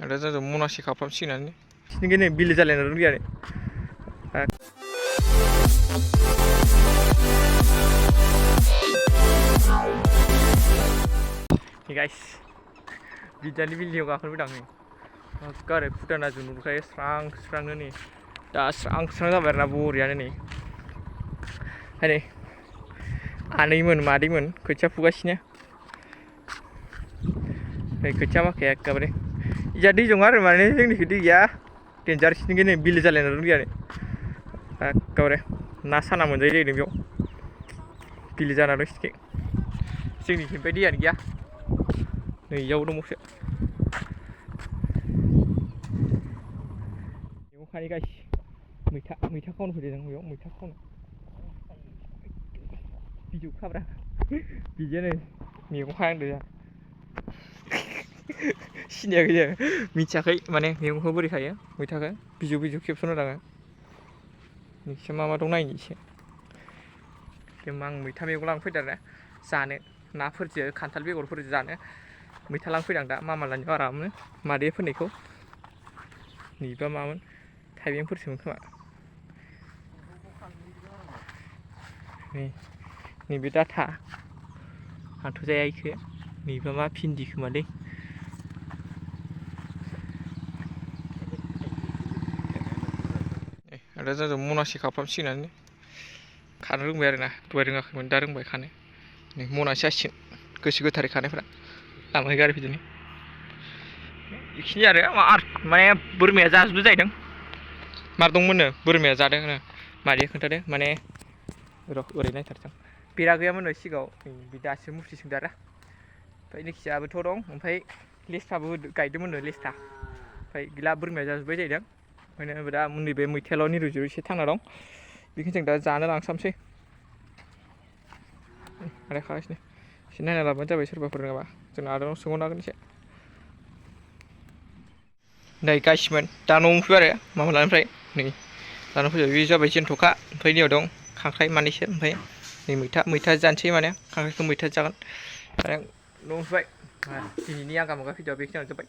ada जों मनासे खालामसिगोनानो सिनि बिलो जालायना दं गैया guys बिदानि बिल्डिंआव गाखोनो फैदों आं गारै भुटाना जों नुखायो स्रां स्रांनो नै दा स्रां स्रां जाबाय आरोना बरियानो नै नै आनैमोन मादैमोन खोथिया फुगासिनो नै खोथिया माखाया एखेबारे इजा दै दं आरो माने जोंनिखै दै गैया डेन्जार सिनिखै नै बिलो जालायना दं गैया एखेबारे ना साना मोनजायो जाहैदों बेयाव बिलो जाना दं सिनिखै जोंनिखै ओमफ्राय दैयानो गैया नै इयाव दंबावसो मैगं खानि गाइस मैथा खावनो फैदों जों बेयाव मैथा खावनो बिजौ खाब्रा बिदिनो मैगं खाहांदों जोंहा सिनायाखै जों मिथियाखै माने मैगंखौ बोरै खायो मैथाखौ बिजौ बिजौ खेबस'नो लाङो नोंसोर मा दं नायनि एसे आं मैथा मैगं लांफैदों आरोना जानो नाफोरजों खान्थाल बेगरफोरजों जानो मैथा लांफैदों दा मामालानियाव आरामनो मादै फोनायखौ नैबा मामोन थाइबेंफोरसोमोन खोमा नैबे डाटा आंथ' जाया इखो नैबा मा भिन्दि खोमालै आदा जों मनासे खालामसिगोनानो खानो रोंबाय आरोना दहाय रोङाखैमोन दा रोंबाय खानो नै मनासे जासिगोन गोसो गोथारै खानायफ्रा लांबाय गारि फैदों बेखिनि आरो माने बोरमाया जाजोबदो जाहैदों मार दंमोननो बोरमाया जादों होनो मादैया खोन्थादों माने र' ओरै नायथारसां बेरा गैयामोननो सिगाङाव बे दासो मुस्रि सोंदों आरो ओमफ्राय निखियाबोथ' दं ओमफ्राय लेस्राबो गायदोंमोननो लेस्रा ओमफ्राय गैला बोरमाया जाजोब्बाय जाहैदों ओंखायनो दा नैबे मैथायाल' निरुजों एसे थांना दं बेखौनो जों दा जानो लांसाबसै आरो खागासिनो एसे नायना लाबानो जाबाय सोरबाफोर रोङाबा जोंना आदानाव सोंहरनो हागोन एसे नै गाइसमोन दा न'आव मोनफैबाय आरो मामालानिफ्राय नै दाना फैबाय बे जाबाय जेन्थ'खा ओमफ्राय नियाव दं खांख्राइ मानैसो ओमफ्राय नै मैथा जानोसै माने खांख्राइखौ मैथा जागोन आरो न'आव मोनफैबाय दिनैनि आगा मागा भिडिअआ बेखिनियावनो जोब्बाय